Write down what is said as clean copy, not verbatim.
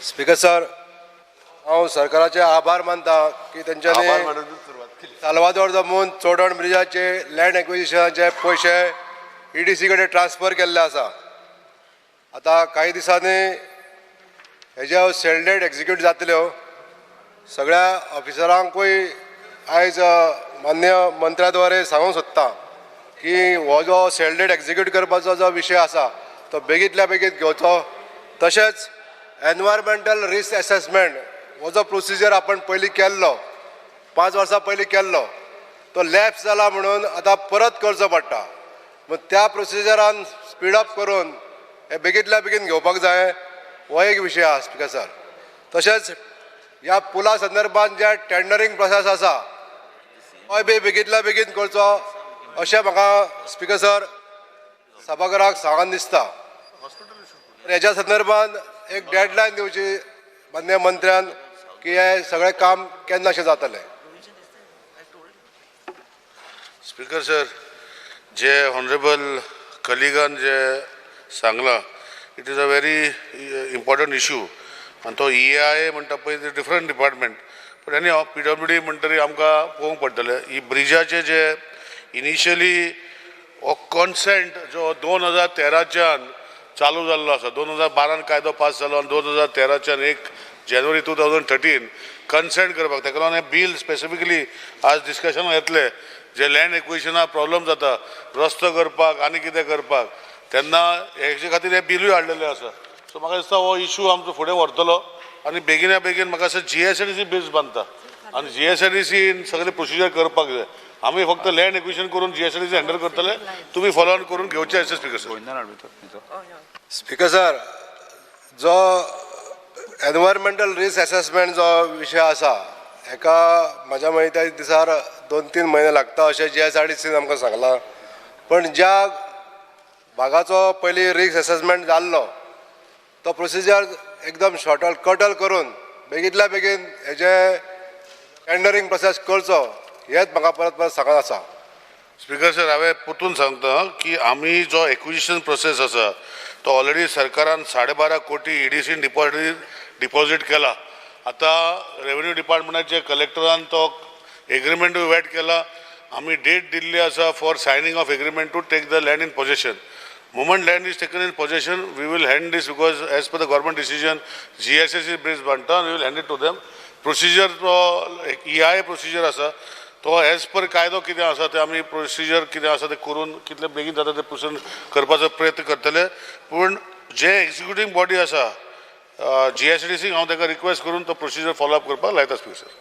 Speaker sir, हांव सरकाराचे आभार मानता की आभार तेंच्यांनी मानून सुरवात केली. साल्वादोर जमून चोडण ब्रिजाचे लँड एक्विजिशनाचे पयशे ईडीसी कडेन ट्रान्सफर केल्ले आसा. आतां कांय दिसांनी हेज्यो सेल डेट एक्जिक्यूट जातल्यो. सगळ्या ऑफिसरांकूय आयज मान्य मंत्र्या द्वारे सांगूंक सोदता की हो जो सेल डेट एक्जिक्यूट करपाचो जो विशय आसा तो बेगीतल्या बेगीन घेवचो. तशेंच एनवायरमेंटल रिस्क एसेसमेंट हो जो प्रोसिजर आपण पयलीं केल्लो, 5 वर्सां पयलीं केल्लो, तो लॅप्स जाला म्हणून आतां परत करचो पडटा. मग त्या प्रोसिजरान स्पीड अप करून हे बेगीतल्या बेगीन घेवपाक जाय. हो एक विशय आहा स्पीकर सर. तशेंच ह्या पुला संदर्भात जे टेंडरींग प्रोसेस आसा तोय बी बेगीतल्या बेगीन करचो अशें म्हाका स्पीकर सर सभाघराक सांगन दिसता. हेज्या संदर्भात एक डेडलायन दिवची मान्य मंत्र्यान की हे सगळें काम केन्ना अशें जातलें. स्पीकर सर, जे ऑनरेबल कलिगान जे सांगलां, it is a very important issue आनी तो ईआयए म्हणटा पळय, डिफरंट डिपार्टमेंट, पूण आनी पीडब्ल्यूडी म्हणटरी आमकां पळोवंक पडटलें. ही ब्रिजाचे जे इनिशियली हो कॉन्सेंट जो 2013च्यान चालू जाल्लो आसा, 2012न कायदो पास जालो आनी 2013च्यान 1 जानेवारी 2013 कन्सेंट करपाक. ताका लागून हें बील स्पेसिफिकली आज डिस्कशन येतलें. जे लँड एक्विजिशना प्रॉब्लम जाता, रस्तो करपाक आनी कितें करपाक, तेन्ना हेजे खातीर हें बिलूय हाडलेलें आसा. सो म्हाका दिसता हो इशू आमचो फुडें व्हरतलो आनी बेगिना बेगीन म्हाका दिसता जीएसआयडीसी ब्रिज बांदता आनी जीएसआयडीसीन सगळे प्रोसिजर करपाक जाय. आमी फक्त लँड एक्विजिशन करून जीएसआयडीसी हँडल करतले. तुमी फॉलो ऑन करून घेवचे अशें स्पीकर सर. स्पीकर सर, जो एनवायरमेंटल रिस्क एसेसमेंट जो विशय आसा, हेका म्हाज्या मते दिसार 2-3 म्हयने लागता अशें जीएसआयडीसीन आमकां सांगलां. पण ज्या भागाचो पयलीं रिस्क एसेसमेंट जाल्लो तो प्रोसिजर एकदम शॉर्टल कटल करून बेगीतल्या बेगीन हेजे टेंडरींग प्रोसेस करचो, हेच म्हाका परत परत सांगत आसा. स्पीकर सर, हांवें परतून सांगता की आमी जो एक्विजिशन प्रोसेस आसा तो ऑलरेडी सरकारान 12.5 कोटी ईडीसीन डिपॉझीट केला. आतां रेव्हेन्यू डिपार्टमेंटाचे कलेक्टरान तो एग्रीमेंटूय वेट केला. आमी डेट दिल्ली आसा for signing of agreement to take the land in possession. Moment land is taken in possession, we will hand this, because as per the government decision GSIDC bridge बांदता, we will hand it to them. Procedure तो EIA procedure आसा, तो as per कायदो कितें आसा ते आमी procedure कितें आसा ते करून कितले बेगीन जाता ते प्रोसिजर करपाचो प्रयत्न करतले. पूण जे एक्झिक्युटीव बॉडी आसा जीएसआयडीसीक, हांव ताका रिक्वेस्ट करून तो प्रोसिजर फॉलो अप करपाक लायता स्पीकर सर.